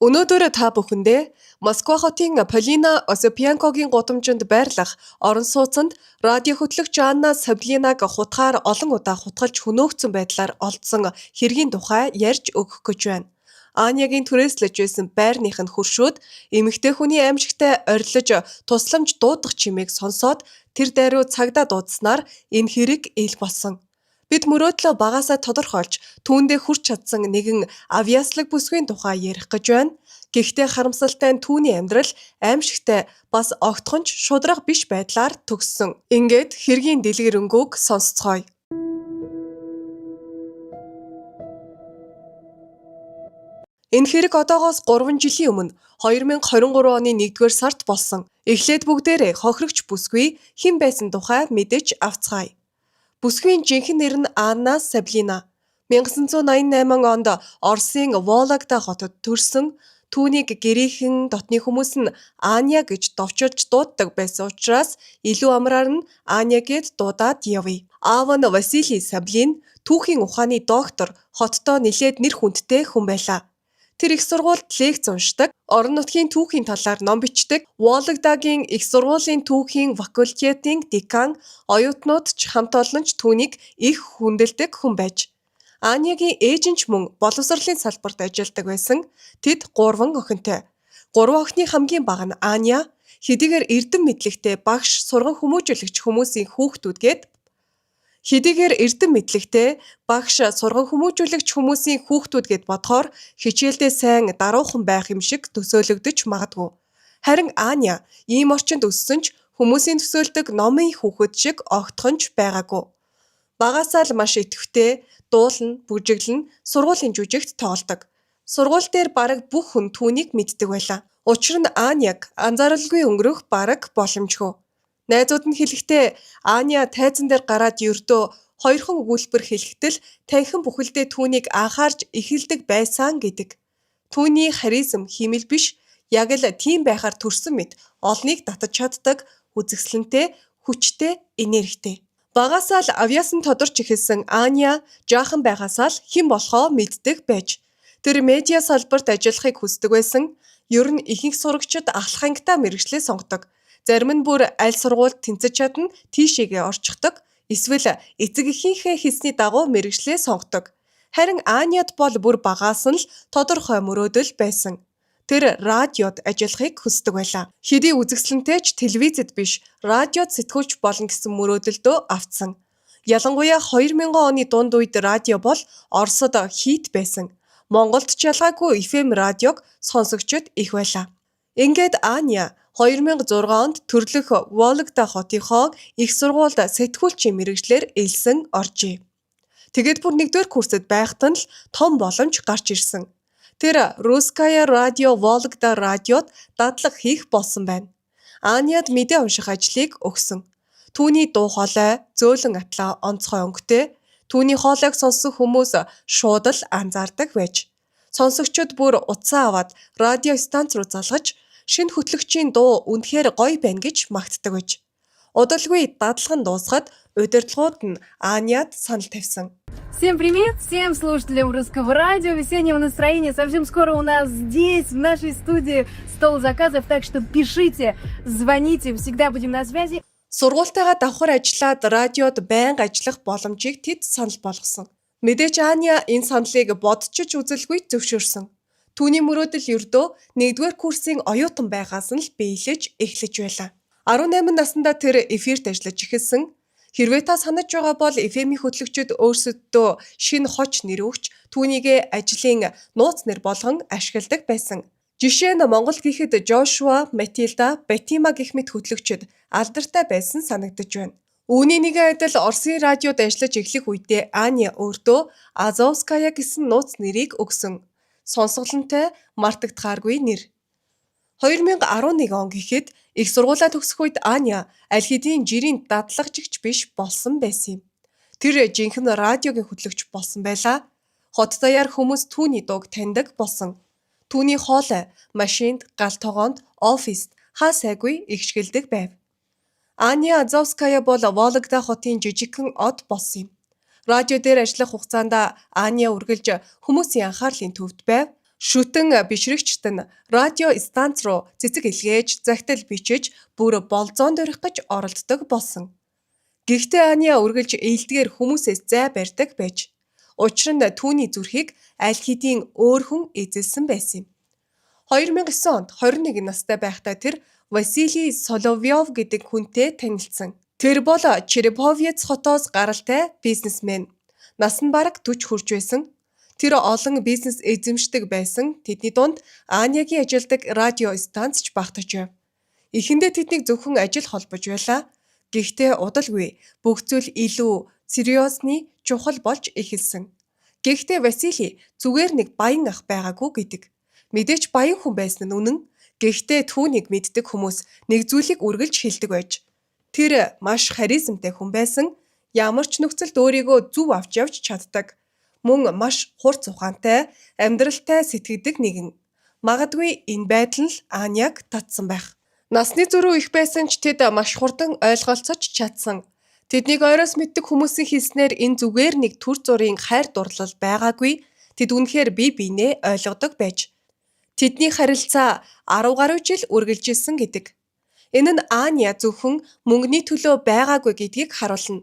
Өнөөдөр та бүхэндээ Москва хотын Полина Осипенкогийн гудамжинд байрлах орон сууцнд радио хөтлөгч Анна Саблинаг хутгаар олон удаа хутгалж хөнөөгдсөн байдлаар олдсон хэргийн тухай ярьж өгөх гэж байна. Анягийн түрээслэж байсан байрных нь хөршүүд эмэгтэй хүний аймшигтай орилож тусламж дуудах чимээг сонсоод тэр дайруу цагдаа дуудсанаар энэ хэрэг ил болсон. Бид мөрөөдлөө багаасаа тодорхойлж түүндээ хүрч чадсан нэгэн авьяаслаг бүсгүйн тухай ярих гэж байна. Гэхдээ харамсалтай нь түүний амьдрал аймшигтай бас огтхон ч шударга биш байдлаар төгссөн. Ингээд хэргийн дэлгэрэнгүйг сонсоцгоё. Энэ хэрэг одоогоос 3 жилийн өмнө 2023 оны 1-р сард болсон. Эхлээд бүгдээрээ хохирогч бүсгүй хэн байсан тухай мэдэж авцгаая. Бүсгүйн жинхэнэ нэр нь Анна Саблина. 1988 онд Оросын Вологда хотод төрсөн. Түүнийг гэрийнхэн дотны хүмүүс нь Аня гэж товчилж дууддаг байсан учраас илүү амраар нь Аня гээд дуудаад явъя. Аав нь Василий Саблин түүхийн ухааны доктор, хотдоо нэлээд нэр хүндтэй хүн байлаа. Тэр их сургуульд лекц уншдаг, орон нутгийн түүхийн талаар ном бичдэг, Вологдагийн их сургуулийн түүхийн факультетийн декан, оюутнууд ч хамт олон ч түүнийг их хүндэлдэг хүн байж. Анягийн ээж нь ч мөн боловсролын салбарт ажилладаг байсан. Тэд 3 охинтой. 3 охины хамгийн бага нь Аня хэдийгээр эрдэм мэдлэгтэй багш, сурган хүмүүжүүлэгч хүмүүсийн хүүхдүүд гээд хэдийгээр эрдэм мэдлэгтэй багш, сурган хүмүүжүүлэгч хүмүүсийн хүүхдүүд гээд бодохоор хичээлдээ сайн даруухан байх юм шиг төсөөлөгдөж магадгүй. Харин Аня ийм орчинд өссөн ч хүмүүсийн төсөөлдөг номын хүүхэд шиг огтхон ч байгаагүй. Багасаа л маш идэвхтэй, дуулна, бүжиглэн, сургуулийн жүжигт тоглодог. Сургууль дээр бараг бүх хүн түүнийг мэддэг байлаа. Учир нь Аняг анзааралгүй өнгөрөх бараг боломжгүй. Найзууд нь хэлэхдээ Аня тайзан дээр гараад ердөө хоёрхан өгүүлбэр хэлэхдээ л танхим бүхэлдээ түүнийг анхаарч эхэлдэг байсан гэдэг. Түүний харизм хиймэл биш, яг л тийм байхаар төрсөн мэт олныг татаж чаддаг, үзэсгэлэнтэй, хүчтэй, энергитэй. Багасаа л авьяас нь тодорч эхэлсэн Аня жаахан байгаасаа л хэн болохоо мэддэг байж. Тэр медиа салбарт ажиллахыг хүсдэг байсан. Ер нь ихэнх сурагчид ахлах ангидаа мэргэжлээ сонгодог. Зарим нь бүр аль сургуульд тэнцэж чадна тийшээгээ орчихдог. Эсвэл эцэг эхийнхээ хэлсний дагуу мэргэжлээ сонгодог. Харин Аняд бол бүр багаас нь л тодорхой мөрөөдөл байсан. Тэр радиод ажиллахыг хүсдэг байлаа. Хэдий үзэсгэлэнтэй ч телевизэд биш, радиод сэтгүүлч болно гэсэн мөрөөдөлдөө автсан. Ялангуяа 2000 оны дунд үед радио бол Оросод хит байсан. Монголд ч ялгаагүй FM радиог сонсогчид их байлаа. Ингээд Аня 2006 онд төрлөх Вологда хотынхоо их сургуульд сэтгүүлчийн мэргэжлээр элсэн оржээ. Тэгээд бүр нэгдүгээр курсэд байхад нь л том боломж гарч ирсэн. Тэр Русская радио Вологда радиод дадлага хийх болсон байна. Аняд мэдээ унших ажлыг өгсөн. Түүний дуу хоолой зөөлөн атлаа онцгой өнгөтэй. Түүний хоолойг сонссон хүмүүс шууд л анзаардаг байж. Сонсогчид бүр утсаа аваад радио станц руу залгаж шинэ хөтлөгчийн дуу үнэхээр гоё байна гэж магтдаг байж. Удалгүй дадлага нь дуусахад удирдлагууд нь Аняд санал тавьсан. Всем привет, всем слушателям Русского радио, весеннего настроения. Совсем скоро у нас здесь, в нашей студии, стол заказов, так что пишите, звоните, всегда будем на связи. Сургуультайгаа давхар ажиллаад радиод байнга ажиллах боломжийг тэд санал болгосон. Мэдээж Аня энэ саналыг бодчиж үзэлгүй зөвшөөрсөн. Түүний мөрөөдөл ердөө нэгдүгээр курсын оюутан байгаас нь л биелэж эхлэж байлаа. 18 наснда тэр эфирт ажиллаж эхэлсэн. Хэрвээ та санаж байгаа бол FM-ийн хөтлөгчид өөрсөддөө шинэ хоч нэр өгч түүнийгээ ажлын нууц нэр болгон ашигладаг байсан. Жишээ нь Монгол гэхэд Жошуа, Матилда, Батима гэх мэт хөтлөгчид алдартай байсан санагдаж байна. Үүний нэгэн адил Оросын радиод ажиллаж эхлэх үедээ Аня өөртөө Азовская гэсэн нууц нэрийг өгсөн. Сонсголонтой мартагдахааргүй нэр. 2011 он гэхэд их сургуулиа төгсөх үед Аня аль хэдийн жирийн дадлагжигч биш болсон байсан юм. Тэр жинхэнэ радиогийн хөтлөгч болсон байлаа. Хот даяар хүмүүс түүний дууг таньдаг болсон. Түүний хоолой машинд, гал тогоонд, оффист хаа сайгүй ихшгэлдэг байв. Аня Азовская бол Вологда хотын жижигхэн од болсон юм. Радио дээр ажиллах хугацаанд Аня үргэлж хүмүүсийн анхаарлын төвд байв. Шүтэн бишрэгчид нь радио станц руу цэцэг илгээж, захидал бичиж, бүр болзоонд орхих гэж оролддог болсон. Гэхдээ Аня үргэлж эелдгээр хүмүүсээс зай барьдаг байж, учир нь түүний зүрхийг аль хэдийн өөр хүн эзэлсэн байсан юм. 2009 онд 21 настай байхдаа тэр Василий Соловьев гэдэг хүнтэй танилцсан. Тэр бол Череповец хотоос гаралтай бизнесмен. Нас нь бараг 40 хүрч байсан. Тэр олон бизнес эзэмшдэг байсан. Тэдний дунд Анягийн ажилладаг радио станц ч багтаж байв. Эхэндээ тэднийг зөвхөн ажил холбож байлаа. Гэхдээ удалгүй бүх зүйл илүү сериозны чухал болж эхэлсэн. Гэхдээ Василий зүгээр нэг баян ах байгаагүй гэдэг. Мэдээж баян хүн байсан нь үнэн. Гэхдээ түүнийг мэддэг хүмүүс нэг зүйлийг үргэлж хэлдэг байж. Тэр маш харизмтай хүн байсан. Ямар ч нөхцөлд өөрийгөө зөв авч явж чаддаг. Мөн маш хурц ухаантай, амьдралтай сэтгэдэг нэгэн. Магадгүй энэ байдал нь л Аняг татсан байх. Насны зөрүү их байсан ч тэд маш хурдан ойлголцож чадсан. Тэднийг ойроос мэддэг хүмүүсийн хэлснээр энэ зүгээр нэг түр зуурын хайр дурлал байгаагүй. Тэд үнэхээр бие биенээ ойлгодог байж. Тэдний харилцаа 10 гаруй жил үргэлжилсэн гэдэг. Энэ нь Аня зөвхөн мөнгөний төлөө байгаагүй гэдгийг харуулна.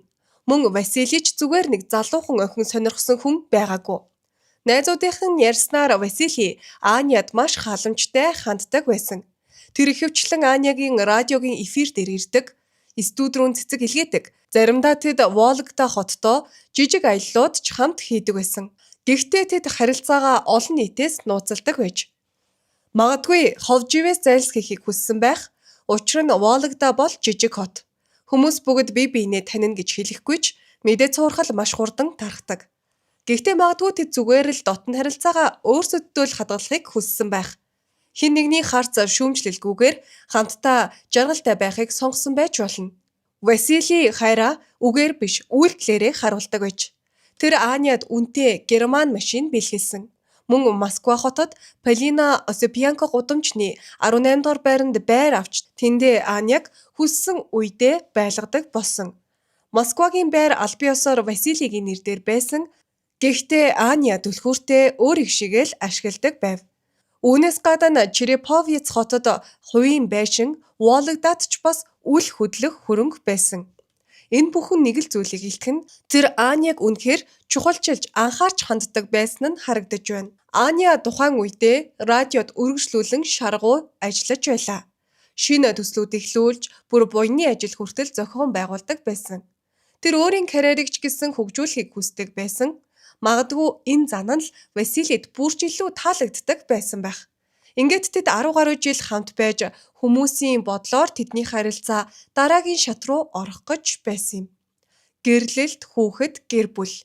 Мөн Василий ч зүгээр нэг залуухан охин сонирхсон хүн байгаагүй. Найзуудынх нь ярьснаар Василий Аняд маш халамжтай ханддаг байсан. Тэр ихэвчлэн Анягийн радиогийн эфир дээр ирдэг, студи рүү цэцэг илгээдэг. Заримдаа тэд Вологда хотдоо жижиг аяллууд ч хамт хийдэг байсан. Гэхдээ тэд харилцаагаа олон нийтээс нууцладаг байж. Магадгүй ховживээс зайлсхийхийг хүссэн байх. Учир нь Вологда бол жижиг хот. Хүмүүс бүгд бие биенээ танина гэж хэлэхгүй ч мэдээ цуурхал маш хурдан тархдаг. Гэхдээ магадгүй тэд зүгээр л дотно харилцаагаа өөрсөддөө л хадгалахыг хүссэн байх. Хэн нэгний харц шүүмжлэлгүйгээр хамтдаа жаргалтай байхыг сонгосон байж болно. Василий хайраа үгээр биш үйлдэлээрээ харуулдаг байж. Тэр Аняд үнэтэй герман машин бэлгэлсэн. Мөн Москва хотод Полина Осипенко гудамжны 18 дугаар байранд байр авч тэндээ Аняг хүссэн үедээ байлгадаг болсон. Москвагийн байр албан ёсоор Василигийн нэр дээр байсан. Гэхдээ Аня түлхүүртээ өөр их шигээ л ашигладаг байв. Үүнээс гадна Череповец хотод хувийн байшин, Вологдад ч бас үл хөдлөх хөрөнгө байсан. Энэ бүхэн нэг л зүйлийг илтгэн тэр Аняг үнэхээр чухалчилж анхаарч ханддаг байсан нь харагдаж байна. Аня тухайн үедээ радиод үргэлжлүүлэн шаргуу ажиллаж байлаа. Шинэ төслүүд эхлүүлж, бүр буяны ажил хүртэл зохион байгуулдаг байсан. Тэр өөрийн карьерийг ч гэсэн хөгжүүлэхийг хүсдэг байсан. Магадгүй энэ зан нь л Василид бүр ч илүү таалагддаг байсан байх. Ингээд тэд 10 гаруй жил хамт байж хүмүүсийн бодлоор тэдний харилцаа дараагийн шат руу орох гэж байсан юм. Гэрлэлт, хүүхэд, гэр бүл.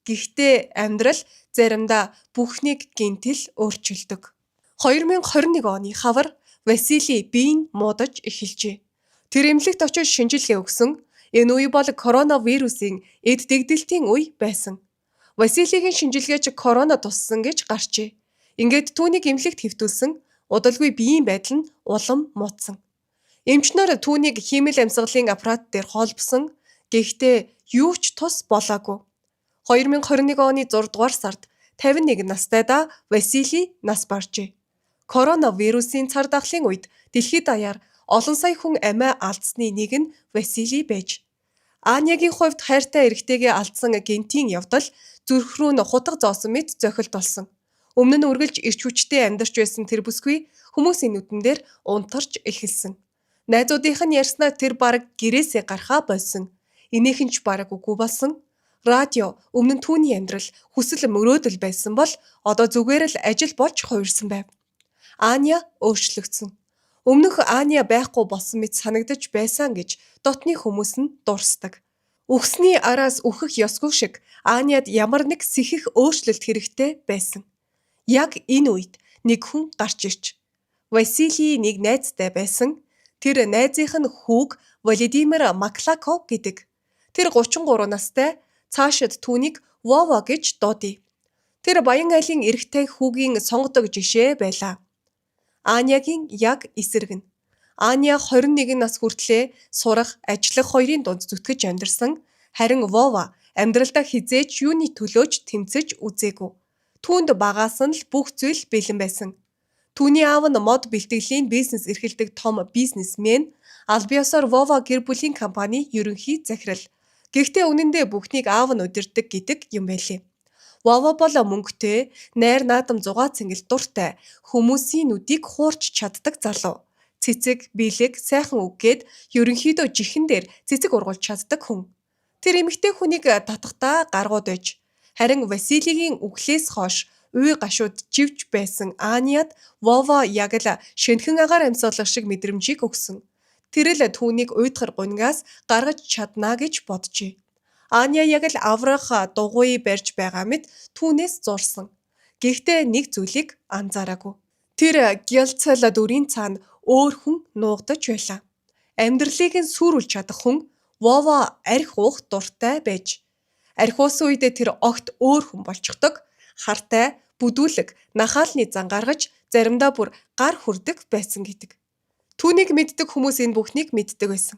Гэхдээ амьдрал заримдаа бүхнийг гэнэт л өөрчилдөг. 2021 оны хавар Василий бие нь муудаж эхэлжээ. Тэр эмнэлэгт очиж шинжилгээ өгсөн. Энэ үе бол коронавирусын эд дэгдэлтийн үе байсан. Василигийн шинжилгээч корона туссан гэж гарчээ. Ингээд түүнийг эмнэлэгт хэвтүүлсэн. Удалгүй биеийн байдал нь улам муудсан. Эмч нар түүнийг хиймэл амьсгалын аппарат дээр холбосон. Гэхдээ юу ч тус болоогүй. 2021 оны 6 дугаар сард 51 настайдаа Василий нас баржээ. Коронавирусын цар тахлын үед дэлхийд даяар олон сая хүн амиа алдсны нэг нь Василий байж. Анягийн хувьд хайртай эрэгтэйгээ алдсан гэнэтийн явдал зүрх рүү нь хутга зоосон мэт зохилт болсон. Өмнө нь үргэлж эрч хүчтэй амьдарч байсан тэр бүсгүй хүмүүсийн нүдэн дээр унтарч эхэлсэн. Найзуудынх нь ярьснаар тэр бараг гэрээсээ гарахаа больсон. Инээх нь ч бараг үгүй болсон. Радио өмнө нь түүний амьдрал хүсэл мөрөөдөл байсан бол одоо зүгээр л ажил болж хувирсан байв. Аня өөрчлөгдсөн. Өмнөх Аня байхгүй болсон мэт санагдаж байсан гэж дотны хүмүүс нь дурсдаг. Үхсний араас үхэх ёсгүй шиг Аняд ямар нэг сэхэх өөрчлөлт хэрэгтэй байсан. Яг энэ үед нэг хүн гарч ирж Василий нэг найзтай байсан. Тэр найзынх нь хүүг Владимир Маклаков гэдэг. Тэр 33 настай, цаашид түүнийг Вова гэж дуудъя. Тэр Баян айлын эрэгтэй хүүгийн сонгодог жишээ байлаа. Анягийн яг эсрэг нь. Аня 21 нас хүртлээ сурах, ажиллах хоёрын дунд зүтгэж амьдарсан. Харин Вова амьдралдаа хэзээ ч юуны төлөө ч тэмцэж үзээгүй. Түүнд багаас нь л бүх зүйл бэлэн байсан. Түүний аав нь мод бэлтгэлийн бизнес эрхэлдэг том бизнесмен, аль биесоор Вова гэр бүлийн компани ерөнхий захирал. Гэхдээ үнэндээ бүхнийг аав нь удирддаг гэдэг юм байлээ. Вова бол мөнгөтэй, найр наадам зугаа цэнгэлд дуртай, хүмүүсийн нүдийг хуурч чаддаг залуу. Цэцэг, бэлэг, сайхан үг гээд ерөнхийдөө жихэн дээр цэцэг ургуулж чаддаг хүн. Тэр эмэгтэй хүнийг татахдаа гаргууд байж. Харин Василигийн үхлээс хойш уй гашууд живж байсан Аниад Вова яг л шинэхэн агаар амьсгалах шиг мэдрэмжийг өгсөн. Тэр л түүнийг уйдгар гунигаас гаргаж чадна гэж боджээ. Аня яг л аврах дугуй барьж байгаа мэт түүнээс зурсан. Гэхдээ нэг зүйлийг анзаараагүй. Тэр гялцал дүрийн цаана өөр хүн нуугдаж байлаа. Амьдралыг нь сүрүүлж чадах хүн Вова архи уух дуртай байж. Архи уусан үедээ тэр огт өөр хүн болчихдог. Хартай, бүдүүлэг, нахаалны зан гаргаж заримдаа бүр гар хүрдэг байсан гэдэг. Түүнийг мэддэг хүмүүс энэ бүхнийг мэддэг байсан.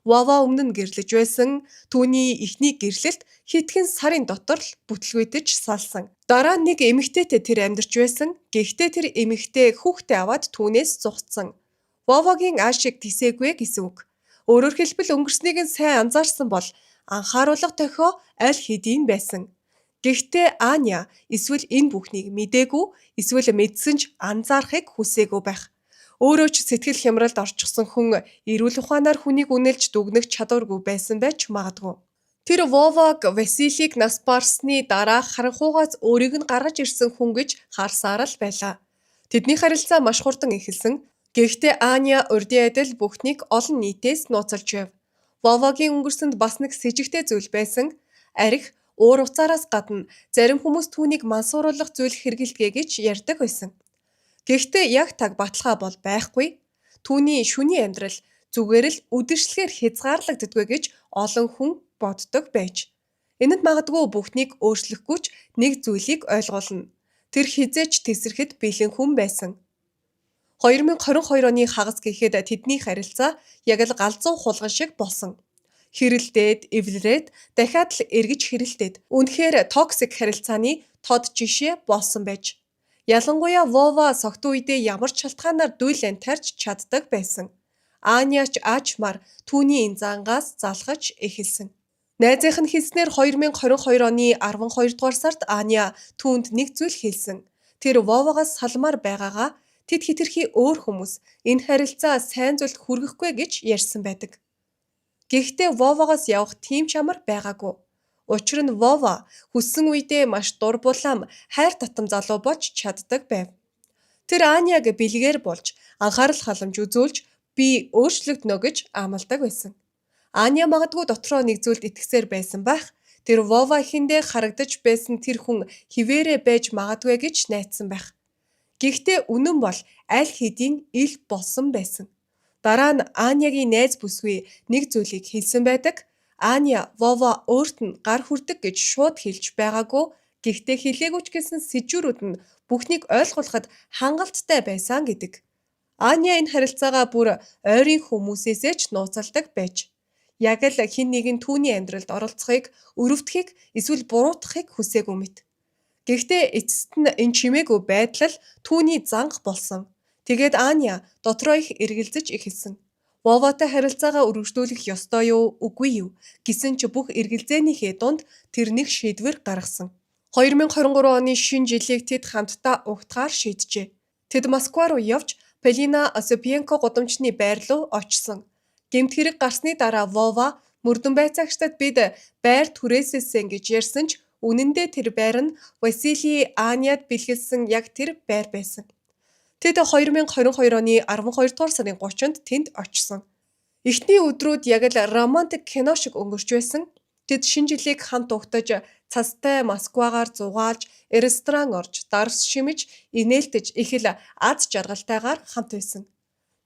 Вова өмнө нь гэрлэж байсан. Түүний эхний гэрлэлт хэдхэн сарын дотор л бүтлгүйдэж салсан. Дараа нь нэг эмэгтэйтэй тэр амьдарч байсан. Гэхдээ тэр эмэгтэй хүүхдээ аваад түүнээс зугтсан. Вовагийн аашиг тисээгүй гэсэн үг. Өөрөөр хэлбэл өнгөрснийг нь сайн анзаарсан бол анхааруулга дохио аль хэдийн байсан. Гэхдээ Аня эсвэл энэ бүхнийг мдээгүй эсвэл мэдсэн ч анзаарахыг хүсээгүй байх. Өөрөө ч сэтгэл хямралд орчихсон хүн эрүүл ухаанаар хүнийг үнэлж дүгнэх чадваргүй байсан байж магадгүй. Тэр Воваг Василийг нас барсны дараа харанхуйгаас өөрийг нь гаргаж ирсэн хүн гэж харсаар л байлаа. Тэдний харилцаа маш хурдан эхэлсэн. Гэхдээ Аня урдын адил бүхнийг олон нийтээс нууцлж байв. Вовагийн өнгөрсөнд бас нэг сэжигтэй зүйл байсан. Архи, уур уцаараас гадна зарим хүмүүс түүнийг мансууруулах зүйл хэрэглэдэг гэж ярьдаг байсан. Гэхдээ яг таг баталгаа бол байхгүй. Түүний шөнийн амьдрал зүгээр л үдэшлэгээр хязгаарлагддаггүй гэж олон хүн боддог байж. Энэ нь магадгүй бүхнийг өөрчлөхгүй ч нэг зүйлийг ойлгуулна. Тэр хэзээ ч тэсрэхэд бэлэн хүн байсан. 2022 оны хагас гэхэд тэдний харилцаа яг л галзуу хулган шиг болсон. Хэрэлдээд, эвлэрээд, дахиад л эргэж хэрэлдээд. Үнэхээр toxic харилцааны тод жишээ болсон байж. Ялангуяа Вова согтуу үедээ ямар ч шалтгаанаар дуйлан тарьж чаддаг байсан. Аня ч аажмаар түүний энэ зангаас залхаж эхэлсэн. Найзынх нь хэлснээр 2022 оны 12 дугаар сард Аня түүнд нэг зүйл хэлсэн. Тэр Вовагаас салмаар байгаагаа тэд хэтэрхий өөр хүмүүс энэ харилцаа сайн зүйлд хүргэхгүй гэж ярьсан байдаг. Гэхдээ Вовагаас явах тийм ч амар байгаагүй. Учир нь Вова хүссэн үедээ маш дур булаам хайр татам залуу болж чаддаг байв. Тэр Аняг бэлгээр болж анхаарал халамж үзүүлж би өөрчлөгдөнө гэж амладаг байсан. Аня магадгүй дотроо нэг зүйлд итгэсээр байсан байх. Тэр Вова эхэндээ харагдаж байсан тэр хүн хിവэрэ байж магадгүй гэж найдсан байх. Гэхдээ үнэн бол аль хэдийн ил болсон байсан. Дараа нь Анягийн найз бүсгүй нэг зүйлийг хэлсэн байдаг. Аня Вова өөрт нь гар хүрдэг гэж шууд хэлж байгаагүй. Гэхдээ хэлээгүй ч гэсэн сэжүүрүүд нь бүхнийг ойлгуулахад хангалттай байсан гэдэг. Аня энэ харилцаагаа бүр ойрын хүмүүсээсээ ч нууцалдаг байж. Яг л хэн нэгэн түүний амьдралд оролцохыг, өрөвдөхийг эсвэл буруутгахыг хүсээгүй мэт. Гэхдээ эцэст нь энэ чимээгүй байдал л түүний занх болсон. Тэгээд Аня дотроо их эргэлзэж эхэлсэн. Воватай харилцаагаа өргөжлүүлэх ёстой юу, үгүй юу гэсэн ч бүх эргэлзээнийхээ дунд тэр нэг шийдвэр гаргасан. 2023 оны шинэ жилийг тэд хамтдаа угтахаар шийджээ. Тэд Москва руу явж Полина Осипенко гудамжны байр руу очсон. Гэмт хэрэг гарсны дараа Вова мөрдөн байцаагчдад бид байр түрээсэлсэн гэж ярьсан ч үнэн дээр тэр байр нь Василий Аняд бэлгэлсэн яг тэр байр байсан. Тэд 2022 оны 12 дугаар сарын 30-нд тэнд очсон. Эхний өдрүүд яг л романтик кино шиг өнгөрч байсан. Тэд шинэ жилийг хамт угтаж, цастай Москвагаар зугаалж, ресторан орж, дарс шимэж, инээлтэж их л аз жаргалтайгаар хамт байсан.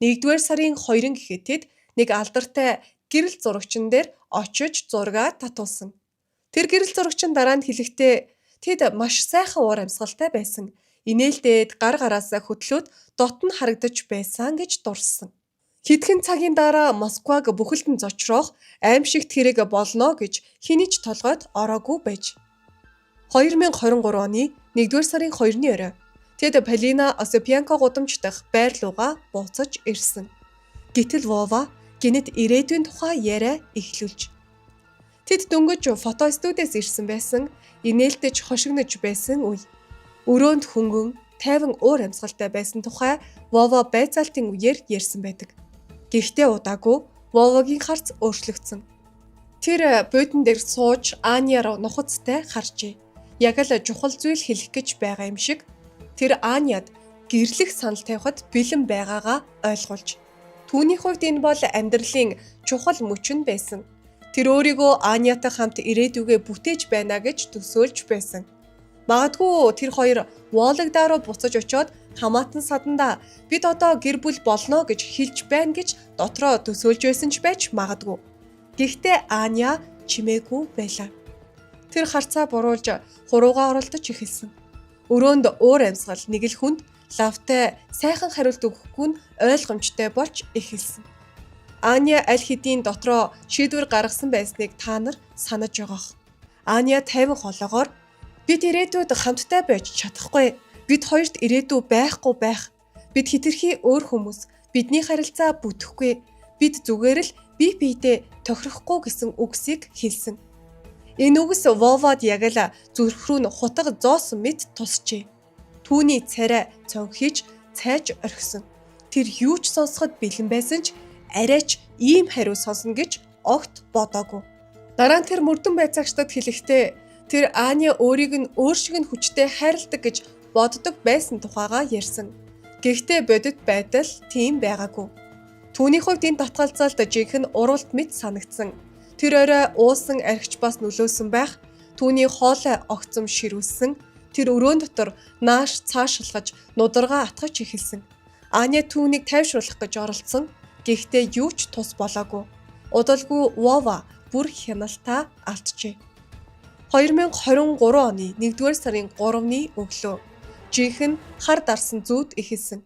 1-р сарын 2-ын гэхэд тэд нэг алдартай гэрэл зурагчин дээр очиж зургаа татуулсан. Тэр гэрэл зурагчин дараа нь хэлэхдээ тэд маш сайхан уур амьсгалтай байсан. Инээлдээд гар гараасаа хөдлөөд дотн харагдаж байсан гэж дурссан. Хэдхэн цагийн дараа Москваг бүхэлд нь зочроох аймшигт хэрэг болно гэж хэний ч толгойд ороогүй байж. 2023 оны 1-р сарын 2-ны орой тэд Полина Осипенко гудамж дахь байр руугаа буцаж ирсэн. Гэтэл Вова гэнэт ирээдүйн тухай яриа эхлүүлж. Тэд дөнгөж фото студиэс ирсэн байсан, инээлдэж хошигнож байсан үе. Өрөөнд хөнгөн тайван уур амьсгалтай байсан тухай Вова байцаалтын үеэр ярьсан байдаг. Гэхдээ удаагүй Вовагийн харц өөрчлөгдсөн. Тэр буудан дээр сууж Аня руу нухацтай харжээ. Яг л чухал зүйл хэлэх гэж байгаа юм шиг тэр Аняд гэрлэх санал тавихад бэлэн байгаагаа ойлгуулж. Түүний хувьд энэ бол амьдралын чухал мөч нь байсан. Тэр өөрийгөө Анятай хамт ирээдүгээ бүтээж байна гэж төсөөлж байсан. Магадгүй тэр хоёр Вологда руу буцаж очиод хамаатан садандаа бид одоо гэр бүл болно гэж хэлж байна гэж дотроо төсөөлж байсан ч байж магадгүй. Гэхдээ Аня чимээгүй байлаа. Тэр харцаа буруулж хуруугаа оролдож эхэлсэн. Өрөөнд уур амьсгал нэг л хүнд лавтай сайхан хариулт өгөхгүй нь ойлгомжтой болж эхэлсэн. Аня аль хэдийн дотроо шийдвэр гаргасан байсныг та нар санаж байгаах. Аня тайван хоолоогоор бид ирээдүйд хамттай байж чадахгүй. Бид хоёрт ирээдүй байхгүй байх. Бид хэтэрхий өөр хүмүүс. Бидний харилцаа бүтэхгүй. Бид зүгээр л бие биедээ тохирохгүй гэсэн үгсийг хэлсэн. Энэ үгс Вовад яг л зүрх рүү нь хутга зоосон мэт тусчээ. Түүний царай цонхиж цайж орхисон. Тэр юу ч сонсоход бэлэн байсан ч арайч ийм хариу сонсно гэж огт бодоогүй. Дараа нь тэр мөрдөн байцаагчдад хэлэхдээ тэр Аня өөрийг нь өөр шиг нь хүчтэй хайрладаг гэж боддог байсан тухайгаа ярьсан. Гэхдээ бодит байдал тийм байгаагүй. Түүний хувьд энэ татгалзалд жинхэнэ уралд мэт санагдсан. Тэр орой уусан архич бас нөлөөлсөн байх. Түүний хоолой огцом ширүүлсэн. Тэр өрөөн дотор нааш цаашилгаж нударгаа атгаж эхэлсэн. Аня түүнийг тайвшруулах гэж оролдсон. Гэхдээ юу ч тус болоогүй. Удалгүй Вова бүр хяналтаа алдчихэ. 2023 оны 1-р сарын 3-ны өглөө жинхэнэ хар дарсан зүүд эхэлсэн.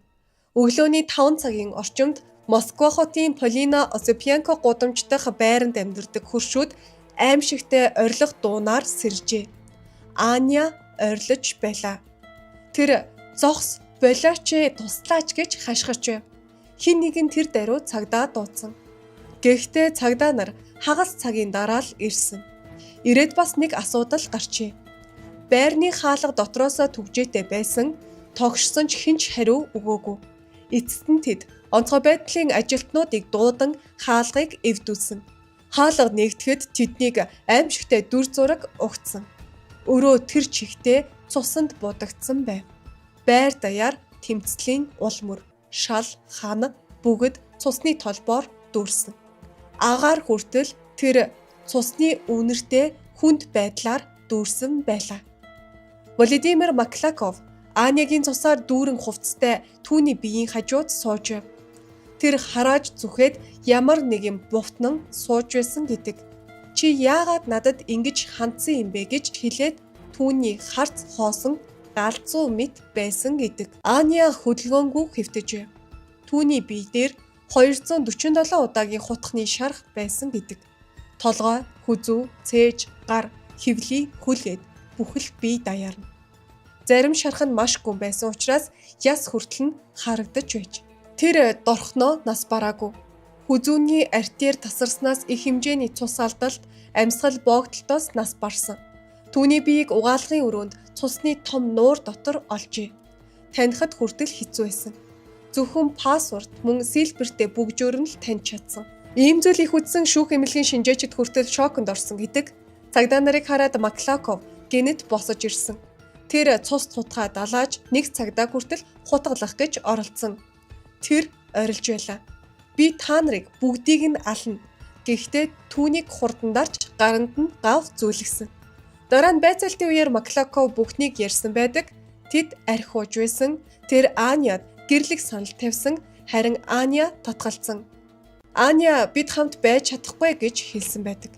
Өглөөний 5 цагийн орчимд Москва хотын Полина Осипенко гудамж дахь байранд амьдардаг хөршүүд аймшигтай орилох дуунаар сэржээ. Аня орилож байлаа. Тэр зогс болооч ээ туслаач гэж хашгирч байв. Хэн нэгэн тэр даруй цагдаа дуудсан. Гэхдээ цагдаа нар хагас цагийн дараа л ирсэн. Ирээд бас нэг асуудал гарчээ. Байрны хаалга дотроосоо түгжээтэй байсан, тогшсон ч хэн ч хариу өгөөгүй. Эцэст нь тэд онцгой байдлын ажилтнуудыг дуудан хаалгыг эвдүүлсэн. Хаалга нээгдэхэд тэднийг аймшигтай дүр зураг угтсан. Өрөө тэр чигтээ цусанд будагдсан байв. Байр даяар тэмцлийн улмөр, шал, хана бүгд цусны толбоор дүүрсэн. Агаар хүртэл тэр цусны үнэртэй хүнд байдлаар дүүрсэн байлаа. Владимир Маклаков Анягийн цусаар дүүрэн хувцастай түүний биеийн хажууд сууж байв. Тэр харааж зүхэд ямар нэгэн бувтнан сууж байсан гэдэг. Чи яагаад надад ингэж хандсан юм бэ гэж хэлээд түүний харц хоосон галзуу мэт байсан гэдэг. Аня хөдөлгөөнгүй хэвтэж байв. Түүний бие дээр 247 удаагийн хутганы шарх байсан гэдэг. Толгой, хүзүү, цээж, гар, хөвлийн хөл гээд бүхэл бие даяарна. Зарим шарх нь маш гүн байсан учраас яс хүртэл нь харагдаж байж. Тэр дорхноо нас бараагүй. Хүзүүний артер тасарснаас их хэмжээний цус алдалт, амьсгал боогдолтоос нас барсан. Түүний биеийг угаалгын өрөөнд цусны том нуур дотор олжээ. Танихад хүртэл хэцүү байсан. Зөвхөн паспорт мөн сэлбэртэй бүгжөөр нь л таньж чадсан. Ийм зүйл их үзсэн шүүх эмнэлгийн шинжээчид хүртэл шоконд орсон гэдэг. Цагдаа нарыг хараад Маклаков гэнэт босож ирсэн. Тэр цус тутгаа далааж нэг цагдаа хүртэл хутгалах гэж оролдсон. Тэр орилж байлаа. Би та нарыг бүгдийг нь ална. Гэхдээ түүнийг хурдан дарж гаранд нь гав зүүлгэсэн. Дараа нь байцаалтын үеэр Маклаков бүхнийг ярьсан байдаг. Тэд архи ууж байсан. Тэр Аняд гэрлэх санал тавьсан. Харин Аня татгалцсан. Аня бид хамт байж чадахгүй гэж хэлсэн байдаг.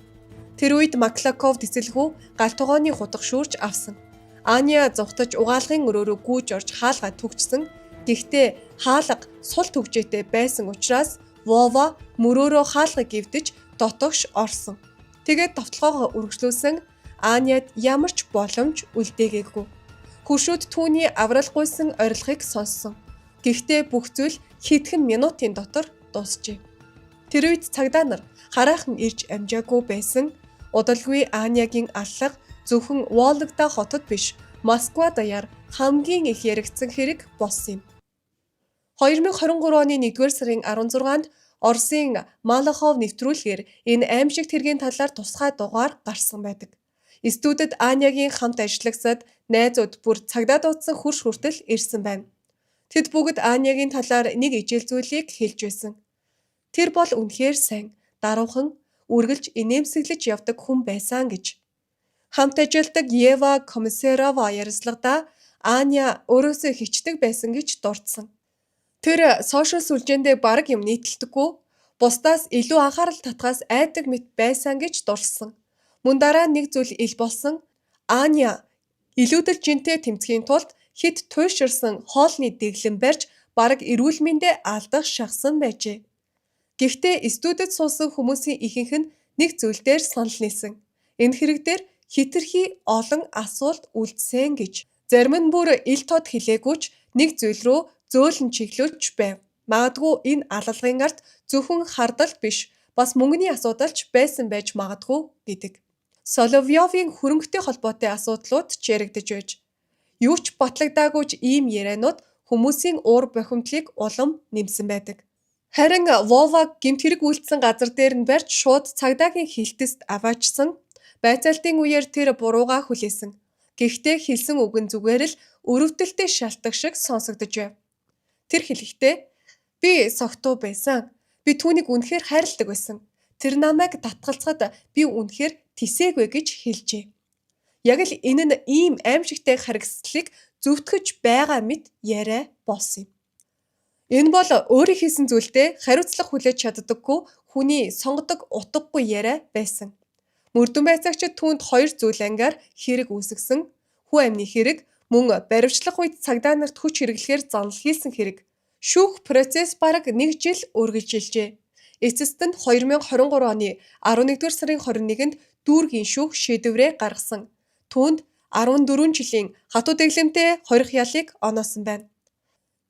Тэр үед Маклаков тэсэлгүй гал тогооны хутга шүүрч авсан. Аня зугтаж угаалгын өрөө рүү гүйж орж хаалгаа түгжсэн. Гэхдээ хаалга сул түгжээтэй байсан учраас Вова мөрөөрөө хаалгыг эвдэж дотогш орсон. Тэгээд довтолгоогоо үргэлжлүүлсэн. Аняд ямар ч боломж үлдээгээгүй. Хөршүүд түүний авралгүйсэн орилгыг сонссон. Гэхдээ бүх зүйл хэдхэн минутын дотор дуусжээ. Тэр үед цагдаа нар хараахан ирж амжаагүй байсан. Удалгүй Анягийн аллага зөвхөн Вологда хотод биш, Москва даяар хамгийн их яригдсан хэрэг болсон юм. 2023 оны 1-р сарын 16-нд Оросын Малахов нэвтрүүлгээр энэ аймшигт хэргийн талаар тусгай дугаар гарсан байдаг. Студид Анягийн хамт ажиллагсад найзууд бүр цагдаа дуудсан хөрш хүртэл ирсэн байна. Тэд бүгд Анягийн талаар нэг ижил зүйлийг хэлж байсан. Тэр бол үнэхээр сайн, даруухан, үргэлж инээмсэглэж явдаг хүн байсан гэж. Хамт ажилладаг Ева Комиссарова ярилцлагадаа Аня өөрөөсөө хичдэг байсан гэж дурдсан. Тэр сошиал сүлжээндээ бараг юм нийтэлдэггүй, бусдаас илүү анхаарал татахаас айдаг мэт байсан гэж дурссан. Мөн дараа нэг зүйл ил болсон. Аня илүүдэл жинтэй тэмцэхийн тулд хэт туйширсан хоолны дэглэм барьж бараг эрүүл мэндээ алдах шахсан байжээ. Гэхдээ студид суусан хүмүүсийн ихэнх нь нэг зүйл дээр санал нийлсэн. Энэ хэрэг дээр хэтэрхий олон асуулт үлдсэн гэж. Зарим нь бүр ил тод хэлээгүй ч нэг зүйл рүү зөөлөн чиглүүлж байв. Магадгүй энэ алалгын ард зөвхөн хардалт биш, бас мөнгөний асуудал ч байсан байж магадгүй гэдэг. Соловьевын хөрөнгөтэй холбоотой асуудлууд ч яригдаж байж. Юу ч батлагдаагүй ч ийм ярианууд хүмүүсийн уур бухимдлыг улам нэмсэн байдаг. Харин Вова гэмт хэрэг үйлдсэн газар дээр нь барьж шууд цагдаагийн хилтэст аваачсан. Байцаалтын үеэр тэр буруугаа хүлээсэн. Гэхдээ хэлсэн үг нь зүгээр л өрөвдөлтэй шалтаг шиг сонсогдож байв. Тэр хэлэхдээ би согтуу байсан. Би түүнийг үнэхээр хайрладаг байсан. Тэр намайг татгалзахад би үнэхээр тэсээгүй гэж хэлжээ. Яг л энэ нь ийм аймшигтай харгислалыг зөвтгөж байгаа мэт яриа болсон юм. Энэ бол өөрийн хийсэн зүйлдээ хариуцлага хүлээж чаддаггүй хүний сонгодог утгагүй яриа байсан. Мөрдөн байцаагчид түүнд хоёр зүйл ангаар хэрэг үүсгэсэн. Хүн амны хэрэг, мөн баривчлах үед цагдаа нарт хүч хэрэглэхээр занал хийсэн хэрэг. Шүүх процесс бараг нэг жил үргэлжилжээ. Эцэст нь 2023 оны 11-р сарын 21-нд дүүргийн шүүх шийдвэрээ гаргасан. Түүнд 14 жилийн хатуу дэглэмтэй хорих ялыг оноосон байна.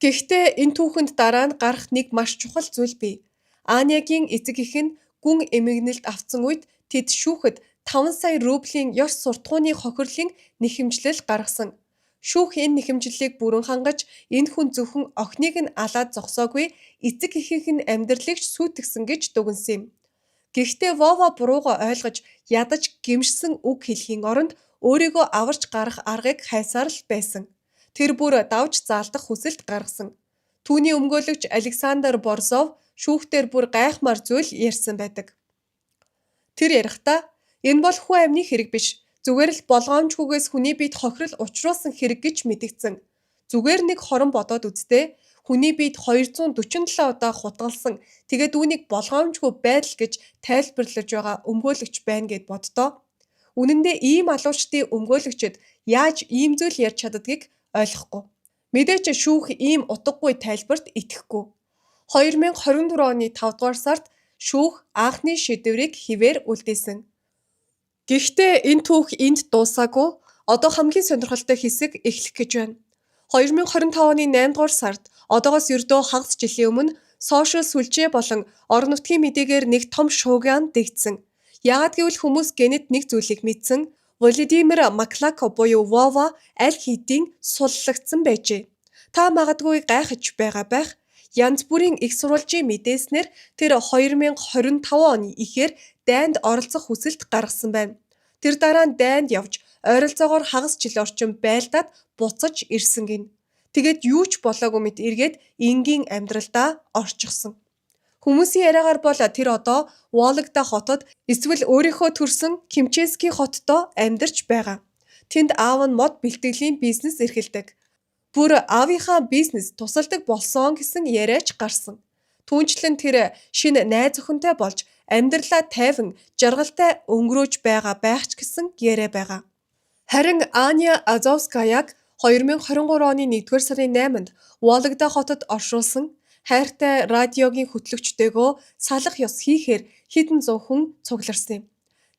Гэхдээ энэ түүхэнд дараа нь гарах нэг маш чухал зүйл бий. Анягийн эцэг эх нь гүн эмгэнэлд автсан үед тэд шүүхэд 5 сая рублийн ёс суртахууны хохирлын нэхэмжлэл гаргасан. Шүүх энэ нэхэмжлэлийг бүрэн хангаж энэ хүн зөвхөн охиныг нь алаад зогсоогүй, эцэг эхийнх нь амьдралыг ч сүйтгэсэн гэж дүгнэсэн юм. Гэхдээ Вова буруугаа ойлгож ядаж гэмшсэн үг хэлэхийн оронд өөрийгөө аварч гарах аргыг хайсаар л байсан. Тэр бүр давж заалдах хүсэлт гаргасан. Түүний өмгөөлөгч Александр Борзов шүүхтэр бүр гайхмаар зүйл ярьсан байдаг. Тэр ярихдаа энэ бол хүн амны хэрэг биш. Зүгээр л болгоомжгүйгээс хүний биед хохирол учруулсан хэрэг гэж мэдэгдсэн. Зүгээр нэг хорон бодоод үз дээ. Хүний биед 247 удаа хутгалсан. Тэгээд үүнийг болгоомжгүй байдал гэж тайлбарлаж байгаа өмгөөлөгч байна гэд боддоо. Үнэн дээр ийм алуурчдын өмгөөлөгчид яаж ийм зүйл ярьж чаддгийг ойлгохгүй. Мэдээж шүүх ийм утгагүй тайлбарт итгэхгүй. 2024 оны 5 дугаар сард шүүх анхны шийдвэрийг хэвээр үлдээсэн. Гэхдээ энэ түүх энд дуусаагүй. Одоо хамгийн сонирхолтой хэсэг эхлэх гэж байна. 2025 оны 8 дугаар сард одоогоос ердөө хагас жилийн өмнө сошиал сүлжээ болон орон нутгийн мэдээгээр нэг том шуугиан дэгдсэн. Яагаад гэвэл хүмүүс гэнэт нэг зүйлийг мэдсэн. Владимир Маклаков буюу Вова аль хэдийн суллагдсан байжээ. Та магадгүй гайхаж байгаа байх. Янз бүрийн их сурвалжийн мэдээснээр тэр 2025 оны ихээр дайнд оролцох хүсэлт гаргасан байна. Тэр дараа нь дайнд явж ойролцоогоор хагас жил орчим байлдаад буцаж ирсэн гэнэ. Тэгээд юу ч болоогүй мэт эргээд энгийн амьдралдаа орчихсон. Хүмүүсийн яриагаар бол тэр одоо Вологда хотод эсвэл өөрийнхөө төрсөн Кимченский хотдоо амьдарч байгаа. Тэнд аав нь мод бэлтгэлийн бизнес эрхэлдэг. Бүр аавынхаа бизнес тусалдаг болсон гэсэн яриач гарсан. Түүнчлэн тэр шинэ найз охинтой болж амьдралаа тайван жаргалтай өнгөрөөж байгаа байх ч гэсэн яриа байгаа. Харин Аня Азовскаяг 2023 оны 1-р сарын 8-нд Вологда хотод оршуулсан. Хайртай радиогийн хөтлөгчтэйгөө салах ёс хийхээр хэдэн зуун хүн цугларсан юм.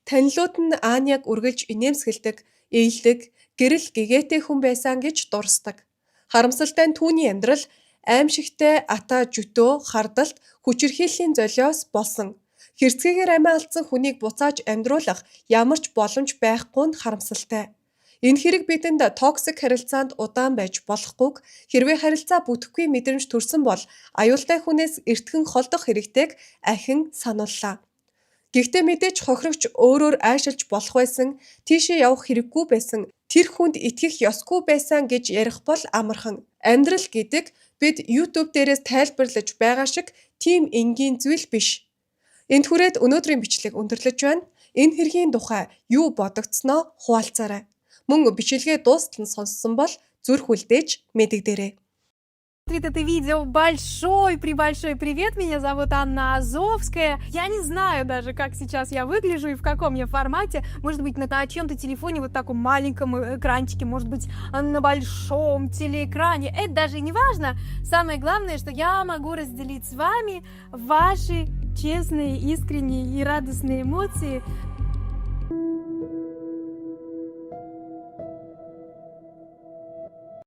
Танилуд нь Аняг үргэлж инээмсэгэлдэг, ээлдэг, Гэрэл гэгээтэй хүн байсан гэж дурсдаг. Харамсалтай нь түүний амьдрал аймшигтай атаа жөтөө, хардалт, хүчирхийллийн золиос болсон. Хэрцгийгээр амиа алдсан хүнийг буцааж амьдруулах ямар ч боломж байхгүй нь харамсалтай. Энэ хэрэг бидэнд toxic харилцаанд удаан байж болохгүйг, хэрвээ харилцаа бүтэхгүй мэдрэмж төрсөн бол аюултай хүнээс эртхэн холдох хэрэгтэйг ахин санууллаа. Гэхдээ мэдээж хохирогч өөрөөр айшилж болох байсан, тийшээ явах хэрэггүй байсан, тэр хүнд итгэх ёсгүй байсан гэж ярих бол амархан. Амьдрал гэдэг бид YouTube дээрээс тайлбарлаж байгаа шиг тийм энгийн зүйл биш. Энд хүрээд өнөөдрийн бичлэг өндөрлөж байна. Энэ хэргийн тухай юу бодогдсноо хуваалцаарай. Мөн бичлэгээ дуустал нь сонссон бол зүрх үлдээж мэдэгдээрэй. Смотрит это видео, большой пребольшой привет. Меня зовут Анна Азовская. Я не знаю даже, как сейчас я выгляжу и в каком я формате. Может быть, на чьем-то телефоне, вот таком маленьком экранчике, может быть, на большом телеэкране. Это даже не важно. Самое главное, что я могу разделить с вами ваши честные, искренние и радостные эмоции.